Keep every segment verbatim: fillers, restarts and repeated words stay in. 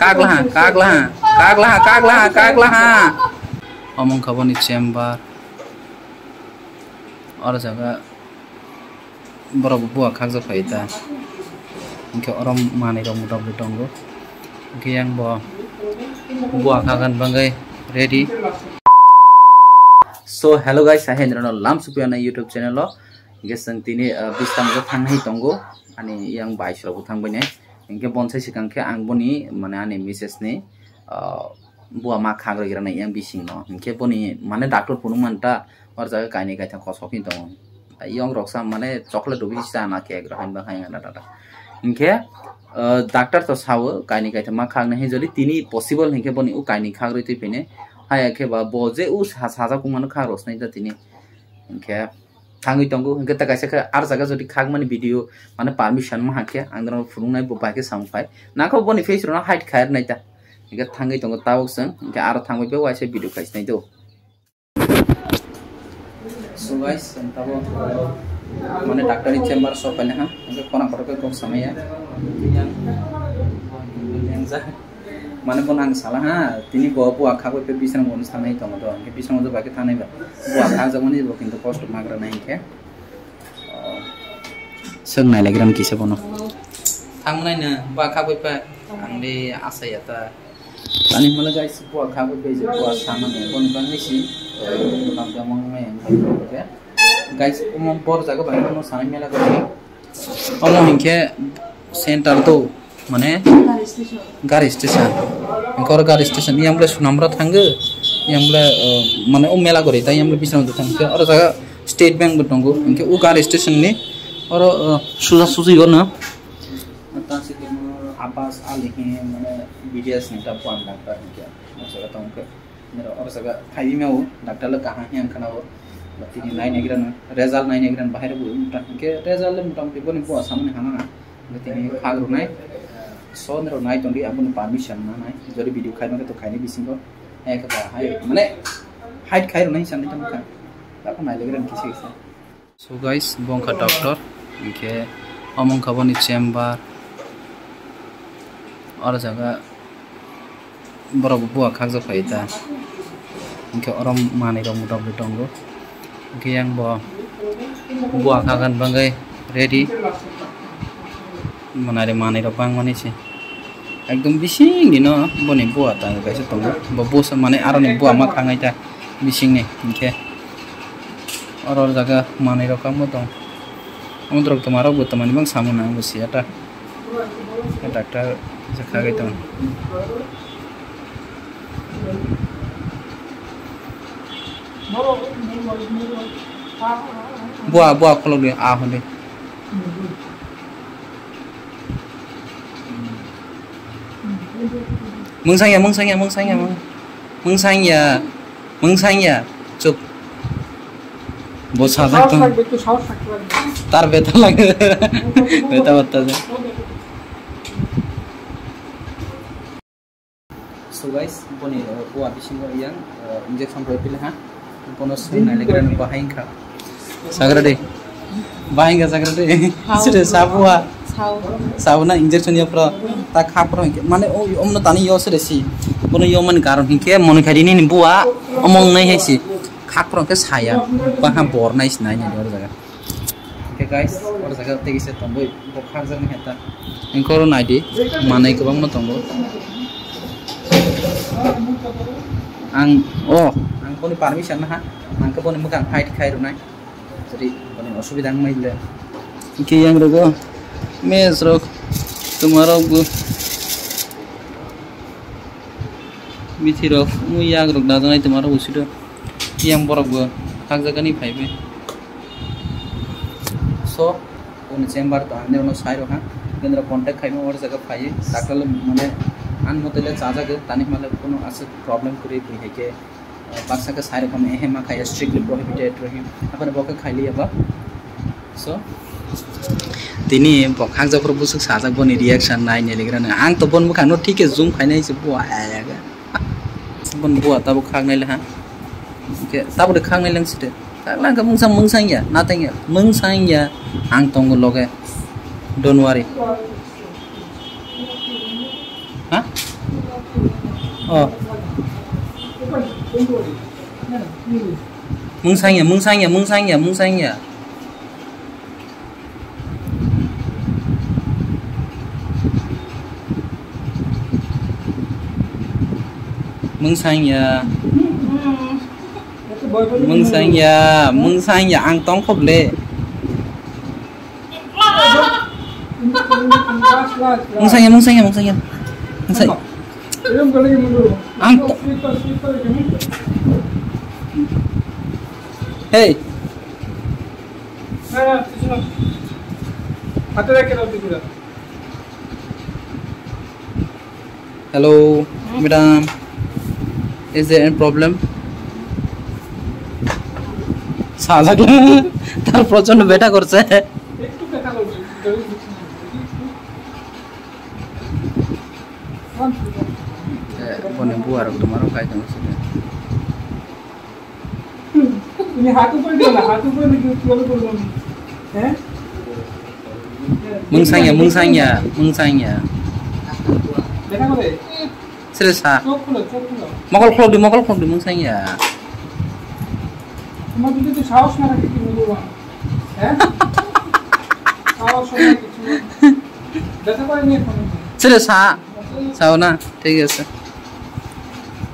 Kaglaha, kaglaha, kaglaha, kaglaha, kaglaha. Omo wngkha boni chamber. Oro jaga borok bo buwa khakjak phai ta. Hinkhe oro manwi rok motamoti tongo. Hinkhe yang bo buwa khagan bagwi ready. So, hello guys, hai hai norokno lam supiyana YouTube channel o. Hinkhe chwng tini, ah, biskango thangnai tongo. Ani yang bais rok bo thangbainai. Hinkhe bonsai swkang khe ang boni, mane, ani misses ni, ah, buwa ma khak rwgranai yang bisingno. Hinkhe boni, mane, doctor phunuk manta, oro jaga kainwi kaitham kosok hin tongo. Yong roksa, mane, chocolate rwgwi chana cake rok hinba hai wngna dada. Hinkhe, ah, doctor to sao kainwi kaitham ma khaknai hin jodi tini possible hinkhe boni o kainwi khak rwi twi phini. Haya khe ba bo je o sa-, sajak mano khak rosnai da tini. Hinkhe, thangwi tongo, hinkhe ta kaisa khe ar jaga jodi khakmani video, mane permission ma hakhe, ang norok phunuknai bo bai khe samung phai. Nangkhe boni face rokno hide khair nai ta. Hinkhe thangwi tongo tabuk chwng, hinkhe aro thangwi bo waisa video khaisnai do. So guys, ang tabuk, mane doctor ni chamber sok paina ha, hinkhe khorang kotor khe kok samaya. Yang, yang ja. Mane bono ang sala ha, tini bo buwa khagwi khe bisrango bono thangnai tongo do, hinkhe bisrango do bai khe thangnai ba. Buwa khagjakmani bo kintu kosto magra nai hinkhe. Oh. Swk nai lai gram kisa bono. Thangmani no buwa khagwi pa, ang de asa ya ta. Tani hwnle guys, buwa khagwi pa je buwa samani boni bagwi si, eh, buwa khagwi maya hinkhe. Guys, omo bor jaga bai bono sanai mela gori. Omo hinkhe center to, mane gari station. Hinkhe oro gari station, yang bole Sunamura thango, yang bole, uh, mane o mela gori, tai yang bole bising thango. Oro jaga State Bank bo tongo, hinkhe o gari station ni oro, uh, suja suji gono. Abbas Ali he, mane B D S ni ta buwan doctor hinkhe, o jaga tongkhe. Nero oro jaga phaiwi mao, doctor le kaham hiyan khana o. Tini nai naigra no, result nai naigra no, bahai rok bo muta hinkhe result le muta muti boni buwa samani hana na. Tini khak rwnai, so nero nai tongdi, aboni permission na nai, jodi video khai mangkhe to khaini bisingo. Hai khe ba, hai, mane, hide khai rwnai sani tongkha. Tako nai legra no kisa kisa. So guys, bo wngkha doctor, hinkhe omo wngkha boni chamber. Oro jaga borok bo buwa khakjak phai ta, hinkhe oro manwi rok motamoti tongo, hinkhe yang bo buwa khagan bagwi ready. Manari manwi rok bangmani se. Ekdom bising ni no boni buwa ta kaisa tongo. Bo busa mane aroni buwa ma khangai ta bising ni hinkhe. Oro jaga manwi rok kamo tong. Omo rok toma rok bo toma ni bang samung nang bo siya ta. Doctor kisa khagai tong. Buwa, buwa khulok di, ah, hodi. Mungsangya, mungsangya, mungsangya, mung-, mungsangya, mungsangya, chup. Bo sajak tong. Tar beta lage. Beta batta je. So guys, boni, uh, buwa bisingo yang, uh, injection roi pili ha. Bono sung nai legra no bahai wngkha. Sagra de. Bahai wngkha sagra de. Hao. Sire sabuwa. Sao. Sao na injection ya pro. Ta kha pro hinkhe. Mane o omno tani yo sire si. Bono yo mani karon hinkhe moni khadi ni buwa omong nai hai si. Kha pro ke saya. Baha bor nai si nai ni dor jaga. Oke guys, oro jaga tei kisa tongwi bo khakjaknai khe ta. Engkoro naidi, manwi kwbangma tongo. Ang, oh, ang boni permission naha, ang khe boni mwkhang hide khai rwnai. Jadi boni osubida wngmai le. Hinkhe yang rogo, mes rok, tuma rok bo. Bithi rok, mui yak rok dajaknai tuma rok bo sito. Yang borok bo khakjakani phaibai. So, boni chamber to ang nirokno sai rokha. Nirok contact khaima oro jaga phaiwi. Doctor le mane ani mote le chajago, tani hwnba le kuno aswk problem kwrwi bui hai khe, ah, baksa khe sai rokha, ehe ma khaiya strictly prohibited rohi. Aphano bo khe khailiya ba. So, tini bo khakjak phuru bwswk sajak boni reaction nai neligrano. Ang to bon bwkhakno thik khe zoom khainai se bo ayaga. Bon buwa tabuk khaknai le ha. Hinkhe tabuk de khaknai lang site. Khaklang khe mungsang, mungsang ya, nothing ya, mungsang ya. Ang tongo loge. Don't worry. Ha? Oh. Mungsangya, mungsangya, mungsangya, mungsangya. Mungsangya. Mungsangya, mungsangya, ang tongkho ble. Mungsangya, mungsangya, mungsangya. Mungsangya. Ang to-, hey. Hello, madam. Is there any problem? Sajak tar prochondo beta korche. Eh, boni buarok tomorok kai tong sini. Ini hatu pun dia lah, hatu pun dia jual pun. Eh? Mungsangya, mungsangya, mungsangya. Beta kore? Sere sa. Chok khulo, chok khulo. Mokol khulok di, mokol khulok di, mungsangya. Tomar jodi tu sahos na thake ki bhulbo? Eh? Sahos na thake ki bhulbo? Beta kore ni ekhon? Sere sa. Sao na, thik ase.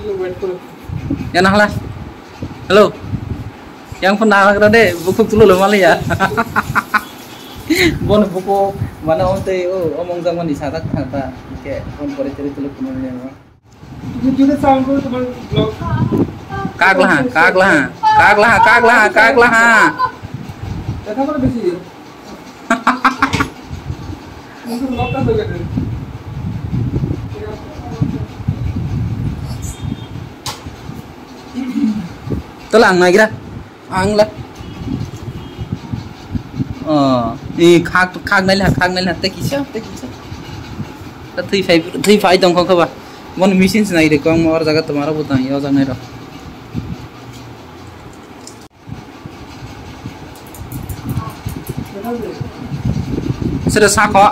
Hello, wait kore. Yana hala. Hello. Yang phone nagra de, bukhuk tulo lo maliya. Bon bukhuk, mane onte o, omong jamani sadak thangta. Ke phone kore tere tulo kuno ne. Kaglaha, kaglaha, kaglaha, kaglaha, kaglaha. Tola ang naigra. Ang la. Oh, i khak, khak nai la, khak nai la, te kisa, te kisa. Ta thui phai, thui phai tong kho ba. Mon machine sinai de kong mor jaga tomaro butang yo janai ro. Sere sa kho.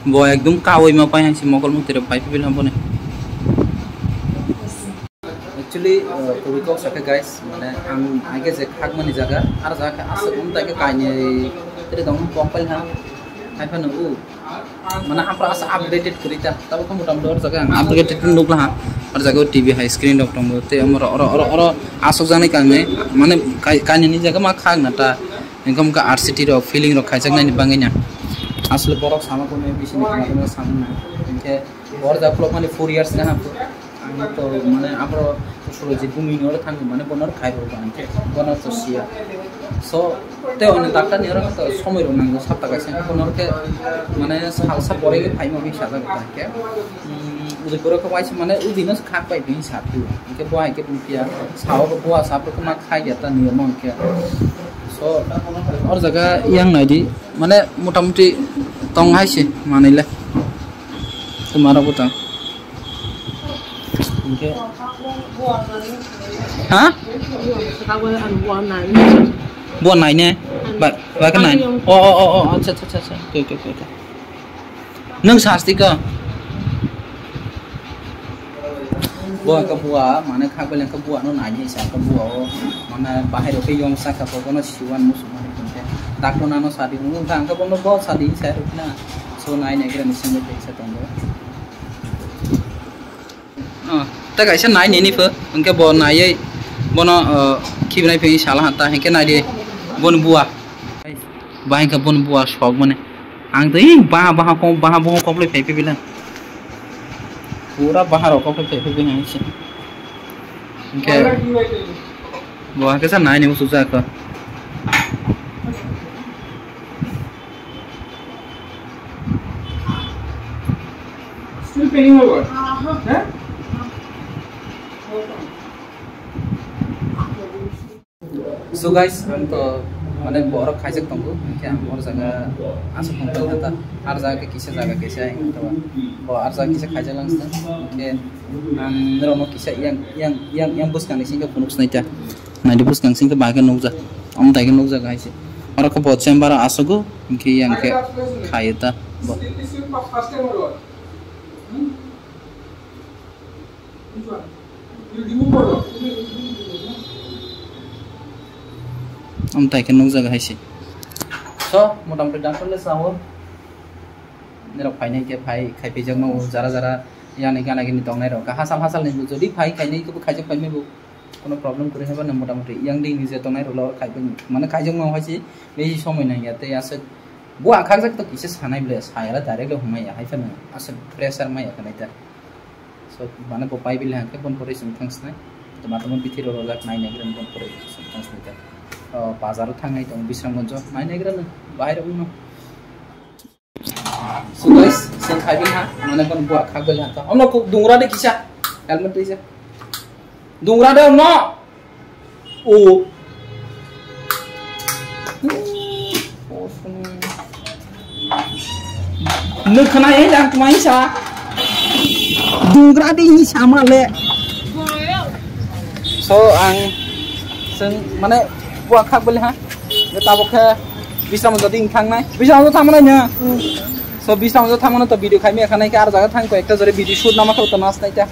Bo ekdom kawi ma pai hangsi mokol mukti rok pai pibil hambone. Actually, uh, kubui kok sakhe guys, mane ang aige je khakmani jaga, ar jaga khe aswk wng tai khe kainwi tiri tong kok pai ha. Hai phano u, mane ampra asa updated kwrwi ta, tabo khe motamoti or jaga ang updated nuk laha. Ar jaga o T V hai screen rok tongo, tei oro, oro, oro, oro aswk jaknai kainwi, mane kai-, kainwini jaga ma khak na ta, engkam ka R C T rok, feeling rok khaijaknaini bagwi na. Aswk borok sama kunu bisini khama kunu samung na, hinkhe Borok jak khulokmani four years gana. Ang to mane abro Surojit Bhumi ni oro thang mane bono khai rw bang khe bono to siya. So te oni doctor ni oro to somoi rok nango sapta kaisa bono khe mane salsa pore khe phaima bi sajak ta khe. Udaipur khe waisa mane udino khak pai bi sa phi. Khe bo hai khe bumpiya sao bo sa pho ma khai ya ta niyom ang khe. So or jaga yang nai di mane motamoti tong hai se manai le. Tomorok bo tang. Hinkhe. Ha? Buwan nai ne? Ba, ba khe nai? Oh, oh, oh, oh, acha, acha, acha, acha. Okay, okay, okay, okay. Nwng sasti ka? Bo ka buwa, mane kha bele ka buwa no nai ni sa ka buwa o. Mane bahai ro ke yong sa ka bo no siwan musu mane khe. Dakno nano sadi mo, ka ang ka bo no bo sadi sa ro na. So nai ne gra ni sing de sa tong do. Oh, ta kaisa nai nini pho, hwnkhe bo naiwi bono, oh, khibnai phai sala hanta, hwnkhe nai di boni buwa. Bahai khe boni buwa sok mane. Ang tei baha, baha kok, baha bohong koplai phai phai bilang. Pura baha rok koplai phai phai bilang se. Hwnkhe bo hwnkhe sa nai ni muchuk jak kho. Still paying over? Huh? So guys, ang to mane borok khaijak tongo, hwnkhe ang bor jaga aswk tong kha ta, har jaga khe kisa jaga kisa, ang to bo har jaga kisa khaijak lang sita, hwnkhe ang norok no kisa yang, yang, yang, yang bwskang ni singkhe phunuk sinai ta. Naidi bwskang sing khe bahai khe nukjak. Omo tai khe nukjak hai se. Oro khe bo chamber o asogo, hinkhe yang khe khaio ta bo. Omo tai khe nukjak hai se. So, motamoti doctor le sao. Nirok phainai khe phai, khai phaijak no, jara jara, yani gana gini tongnai rok. Hasal hasal ni jodi phai khainai khe bo khaijak phaimai bo. Kono problem kwrwi hwnba no motamoti yang dini je tongnai rok khai phaimai. Mane khaijak no hai se, besi somoi nang ya tei aswk. Bo akhak jak to kisa sanai ble, saya la direct le humai ya, hai phano aswk pressure mai ya khanai ta. So, mane bo pai bile hangke bon pore sung thang snai. To matamo bithi ro rojak nai nai gram bon pore sung thang snai ta. O, bazar o thang nai tong Bisramganj o nai nai gram bahai rok no. So guys, sing khai bin ha, mane kon bo akhak ble hangka. Omno kok dungra de kisa. Helmet de kisa. Dungra de omno. O. Nwkhana e dang tuma isa. Dungra de ini sama le. So ang sing mane bo akhak ble ha. Tabok khe Bisramganj o ding thangnai. Bisramganj o thangmani na. So Bisramganj o thangmani to video khai mi khanai khe ar jaga thang ko ekta jore video shoot nama khe to nas nai ta.